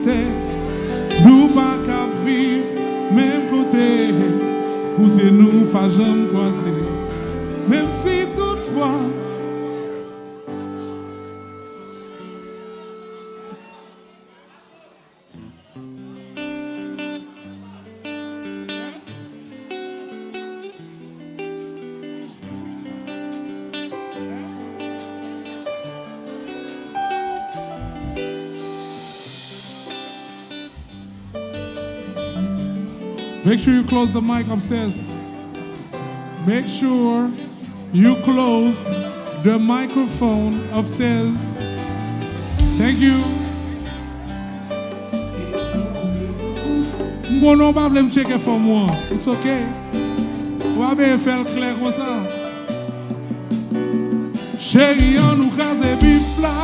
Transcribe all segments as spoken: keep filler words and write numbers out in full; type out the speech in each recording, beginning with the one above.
Nou pa ka viv menm kote, pou zye nou pa janm kwaze. Menm si toutfwa Make sure you close the mic upstairs. Make sure you close the microphone upstairs. Thank you. M konnen w pa vle m tcheke fòm ou an. It's okay. Ou pa bezwen fè l klè konsa. Cheri an, nou kraze bif la.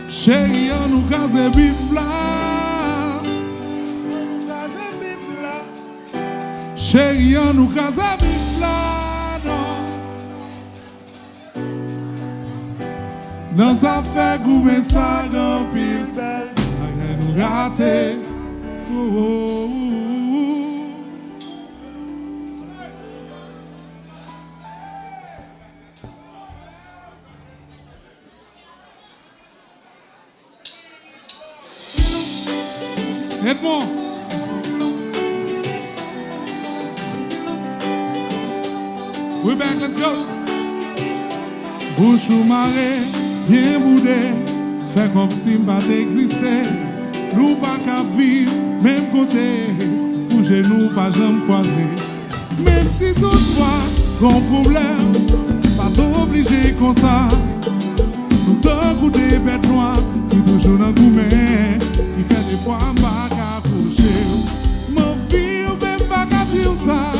Cheri an, nou kraze bif la. Cheri an, nou kraze bif la. Cheri an, nou kraze bif la, non. Nan zafè goumen sa, gen anpil bèl bagay nou rate. Oh, oh, oh, oh. Edmond. We back, let's go. Bouch ou mare, byen boude, fè kòmsi m pa t egziste. Nou pa ka viv menm kote, pou je nou pa janm kwaze. Menm si toutfwa gon pwoblèm, pa t oblije konsa. Nou tankou de bèt nwa ki toujou nan goumen, ki fè defwa m pa ka kouche. M anvi w, men m pa ka di w sa. M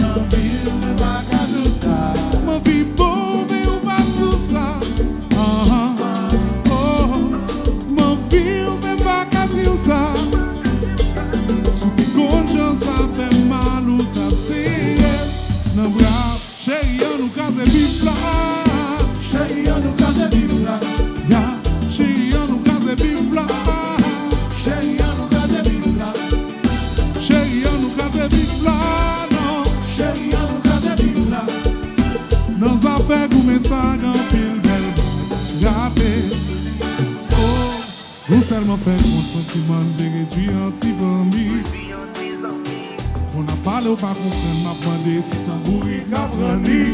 anvi w, men m pa ka di w sa. M anvi ba w, men ou pa sou sa. Ah, ah, oh, m anvi w, men m pa ka di w sa. Si w te konn jan sa fè m mal, ou t ap sere nan bra. Cheri an, nou kraze bif la. Cheri an, nou kraze bif la. Ya, cheri an, nou kraze bif la. Cheri an, nou kraze bif la. Cheri an, nou kraze bif la, non. Cheri an, nou kraze bif la. Nan zafè goumen sa, gen anpil bèl bagay rate. Oh, nou sèlman fè kont santiman n te redui an ti fanmi. Kon n ap pale, ou pa konprann, m ap mande si san bourik ap ranni.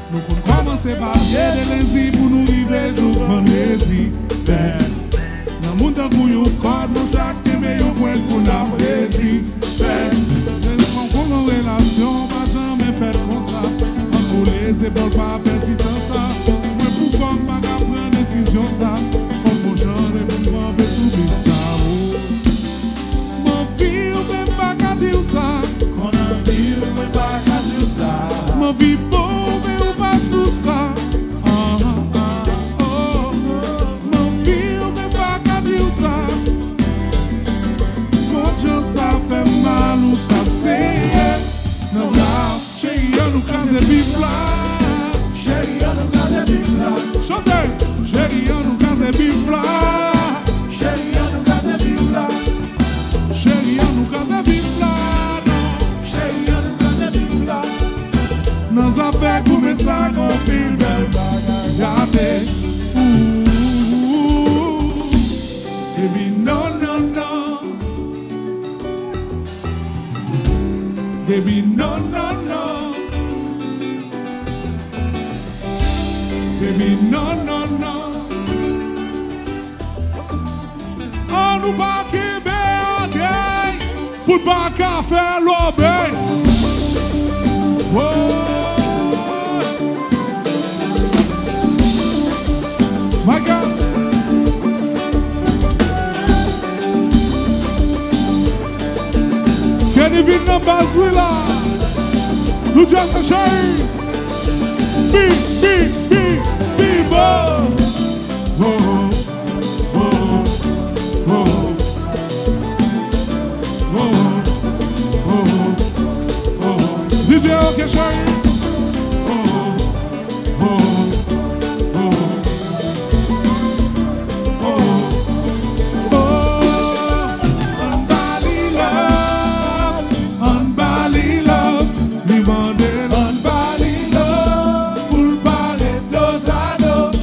Nou konn kòmanse papye de lendi pou nou rive jouk vandredi. Bèl. Nan moun tankou yon kòd, nou chak kenbe yon pwen pou n ap redi. Bèl. Lè nou pran kou nan relasyon, pa janmen fèt konsa. An kole zepòl pa pèdi tan sa. Mwen pou kò m pa ka pran desizyon sa. Fòk bon jan reponn kanpe sou bif sa, oh. M anvi w, men m pa ka di w sa. Konn anvi w, men m pa ka di w sa. M anvi ba w, men ou pa sou sa. Ah, ah, oh. M anvi w, men m pa ka di w sa. Konn jan sa fè m mal, ou t ap sere nan bra. Cheri an, nou kraze bif la. Cheri an, nou kraze bif la. Chante. Cheri an, nou kraze bif la. Cheri an, nou kraze bif la. Cheri an, nou kraze bif la, non. Cheri an, nou kraze bif la. Nan zafè goumen sa, gen anpil bèl bagay gate. Ooh, baby, non, non, non. Baby, non, non, non. Baby, non, non, non. An nou pa kenbe agèy pou n pa ka fè lòbèy. Oh. My God. Kenny vin nan baz wi la. Nou just a cheri. Bi, bi, bi, bi, bo. Oh, oh, oh, oh. D J, ok, cheri. Oh, oh, oh, oh.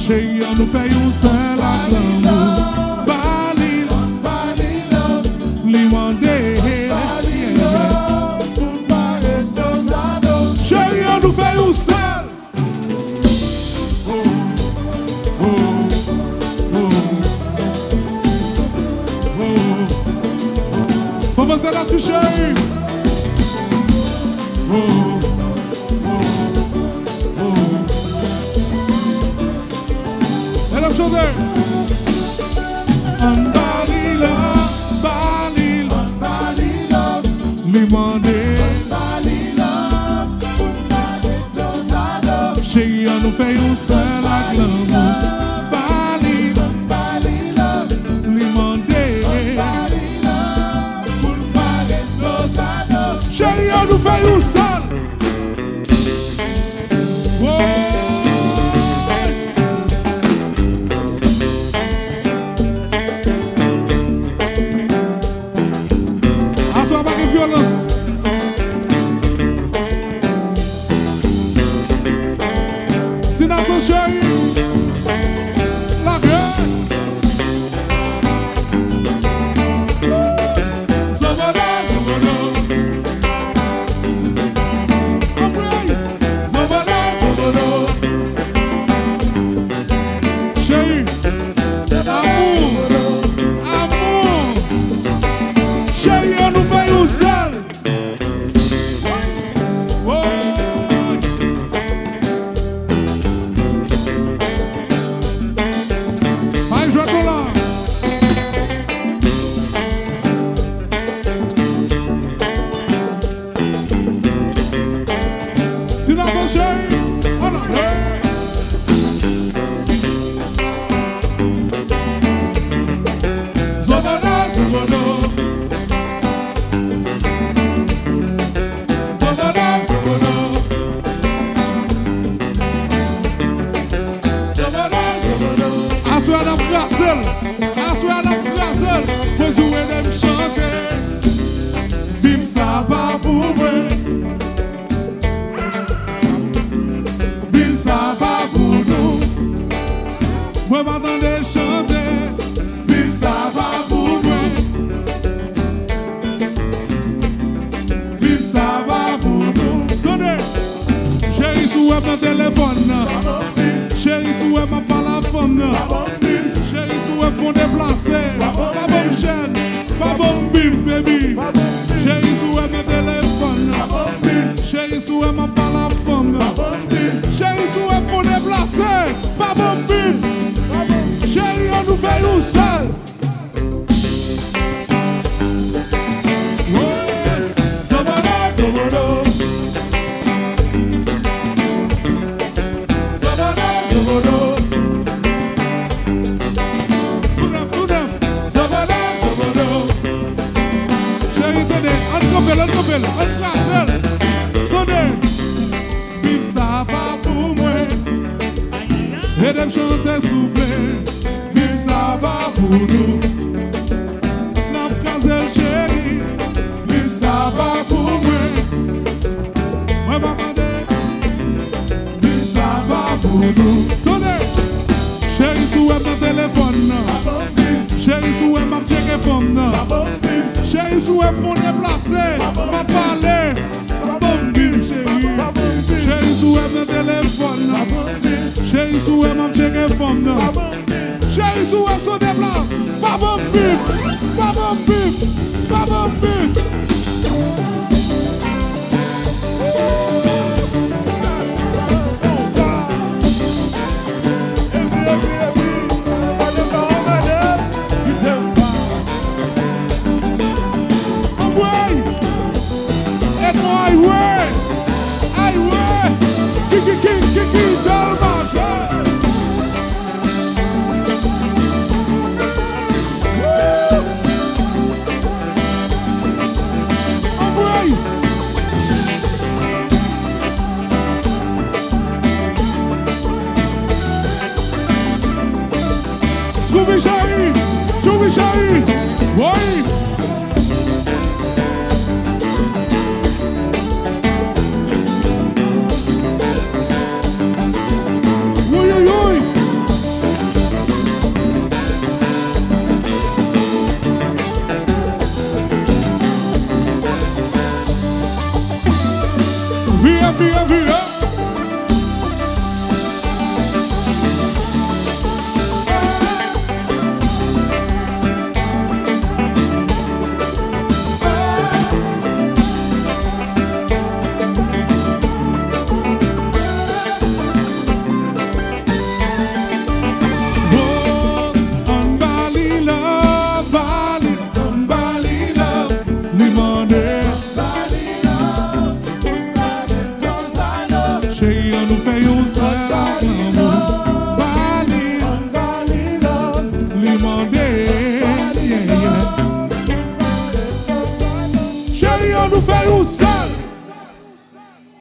Cheri an, nou fè yon sèl ak lanmou. Ba li, li mande. Cheri an, nou fè yon sèl. Fò panse la ti cheri. Ann chante. Ann ba li love, ba li love, li mande. Cheri an, nou fè yon sèl ak lanmou. Ba li, li mande. Cheri an, nou fè yon sèl. Woy! Aswè a pa gen vyolans. Ti Nato cheri, lage. Zobodo, zobodo. Anmwey, zobodo, zobodo. Cheri, amou, amou. Cheri an, nou fè yon sèl. Woy! Ay, jwèt nou la. Ti Nato cheri, ann ale. Zobodo, zobodo. Zobodo, zobodo. Zobodo, zobodo. Aswè a n ap kraze l. Aswè a n ap kraze l. Mwen di w ede m chante. Bif sa pa pou mwen. Bif sa pa pou nou. Mwen pa tande chante. Bif sa pa pou mwen. Bif sa pa pou nou. Tande. Cheri, si w wè m nan telefòn nan. Cheri, si w wè m ap pale ak fanm nan. Cheri, si w wè m fè w deplase. Pa ban m chèn. Pa ban m bif, baby. Cheri, si w wè m nan telefòn nan. Cheri, si w wè m ap pale ak fanm nan. Cheri, si w wè m fè w deplase. Pa ban m bif. Cheri, ann nou fè yon sèl. Woy! Zobodo, zobodo. Zobodo, zobodo. Tou nèf, tou nèf. Zobodo, zobodo. Cheri, tande, ann kanpe l, ann kanpe l, ann kraze l. Tande. Bif sa pa pou mwen. Ede m chante, souple. Bif sa pa pou nou. N ap kraze l, cheri. Bif sa pa pou mwen. Mwen pa mande. Bif sa pa pou nou. Tande. Cheri, si w wè m nan telefòn nan. Cheri, si w wè m ap tcheke fanm nan. Cheri, si w wè m fè w deplase. M ap pale. Pa ban m bif, cheri. Cheri, si w wè m nan telefòn nan. Cheri, si w wè m ap tcheke fanm nan. Cheri, si w wè m sou depla. Pa ban m bif. Pa ban m bif. Pa ban m bif. Anmwey! E non, aywe! Aywe! Kiki, kiki, kiki, Delmaje! Anmwey! Scooby cheri, Scooby cheri, woy! Wouyouyouyy! Mande, yeah, yeah. Cheri, ann nou fè yon sèl.